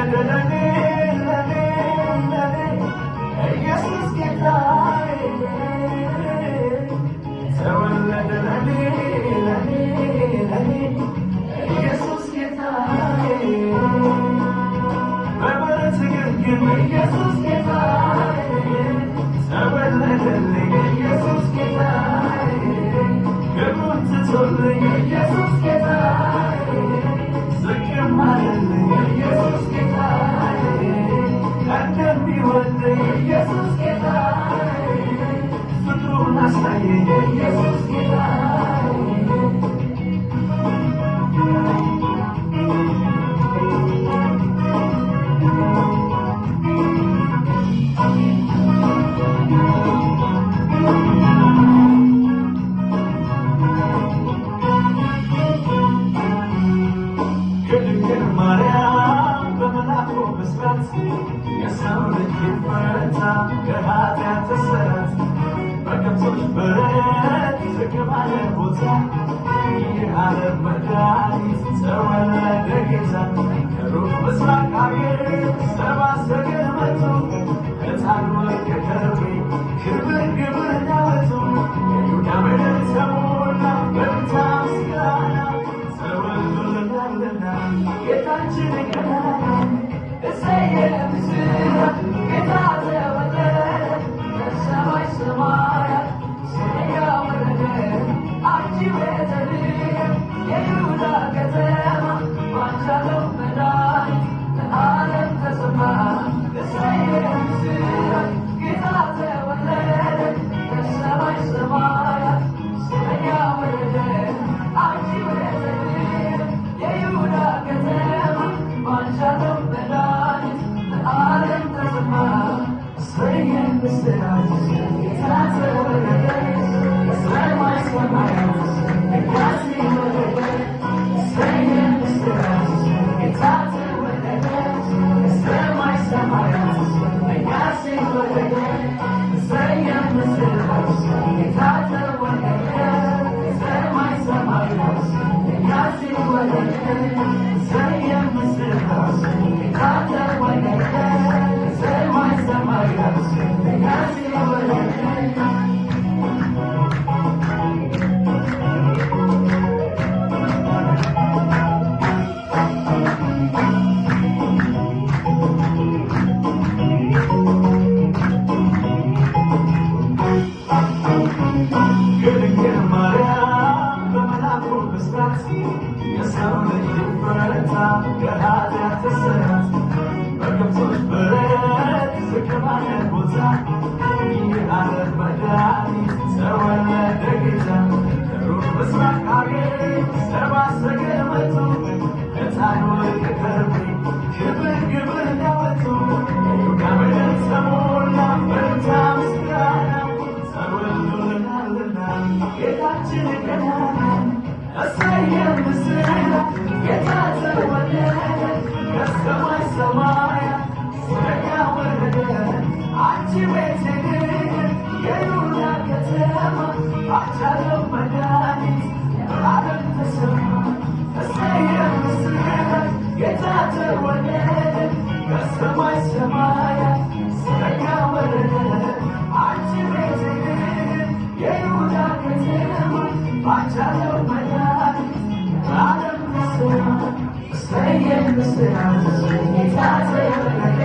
ተወለደ ለኔ ለኔ ለኔ ኢየሱስ ጌታዬ፣ ተወለደ ለኔ ለኔ ለኔ ኢየሱስ ጌታዬ፣ በበረት ግርግም ኢየሱስ ጌታዬ ተወለደልኝ፣ ኢየሱስ ጌታዬ ክብሩን ትቶልኝ፣ ኢየሱስ ጌታዬ ዝቅም አለልኝ፣ ኢየሱስ ጌታዬ እንደሚወደኝ፣ ኢየሱስ ጌታዬ ፍቅሩን አሳየኝ፣ ኢየሱስ ጌታዬ። ከድንግል ማርያም በመልአኩ ብስራት የሰው ልጅ ይፈታ ከኃጢአት እስራት፣ በከብቶች በረት ዝቅ ባለ ቦታ የዓለም መድኃኒት ተወለደ ጌታ። ከሩቅ ምስራቅ አገር ሰብአ ሰገል መጡ፣ ዕጣን ወርቅ ከርቤ ክብር ግብር ያመጡ። የይሁዳ ምድር ተሞላ በእልልታ ምስጋና፣ ተወልዶልናልና ጌታችን ገናና። እሰየ ምስራች፣ ጌታ ተወለደ፣ ከሰማይ ሰማያት ስለኛ ወረደ። አንቺ ቤተልሔም የይሁዳ ከተማ፣ ባንቺ ያለው መድኃኒት ለዓለም ተሰማ። እሰየ ምስራች፣ ጌታ ተወለደ፣ ከሰማይ ሰማያት ስለኛ ወረደ። አንቺ ቤተልሔም የይሁዳ ከተማ፣ ባንቺ ያለው መድኃኒት ለዓለም ተሰማ። እሰየ ምስራች፣ ጌታ ተወለደ፣ ከሰማይ ሰማያት ለእኛ ሲል ወረደ። እሰየ ምስራች፣ ጌታ ተወለደ፣ ከሰማይ ሰማያት ለእኛ ሲል ወረደ። እሰየ ምስራች፣ ጌታ ተወለደ፣ ከሰማይ ሰማያት ለእኛ ሲል ወረደ። እሰየ ምስራች፣ ጌታ ተወለደ፣ ከሰማይ ሰማያት ለእኛ ሲል ወረደ። ከድንግል ማርያም በመልአኩ ብስራት የሰው ልጅ ይፈታ ከኃጢአት እስራት፣ በከብቶች በረት ዝቅ ባለ ቦታ የዓለም መድኃኒት ተወለደ ጌታ። ከሩቅ ምስራቅ አገር ሰብአ ሰገል መጡ፣ ዕጣን ወርቅ ከርቤ ክብር ግብር ያመጡ። የይሁዳ ምድር ተሞላ በእልልታ ምስጋና፣ ተወልዶልናልና ጌታችን ገናና። እሰየ ምስራች፣ ጌታ ተወለደ፣ ከሰማይ ሰማያት ስለኛ ወረደ። አንቺ ቤተልሔም የይሁዳ ከተማ፣ ባንቺ ያለው መድኃኒት ለዓለም ተሰማ። እሰየ ምስራች፣ ጌታ ተወለደ፣ ከሰማይ ሰማያት ስለኛ ወረደ። አንቺ ቤተልሔም የይሁዳ ከተማ፣ ባንቺ ያለው መድኃኒት ለዓለም ተሰማ። እሰየ ምስራች፣ ጌታ ተወለደ፣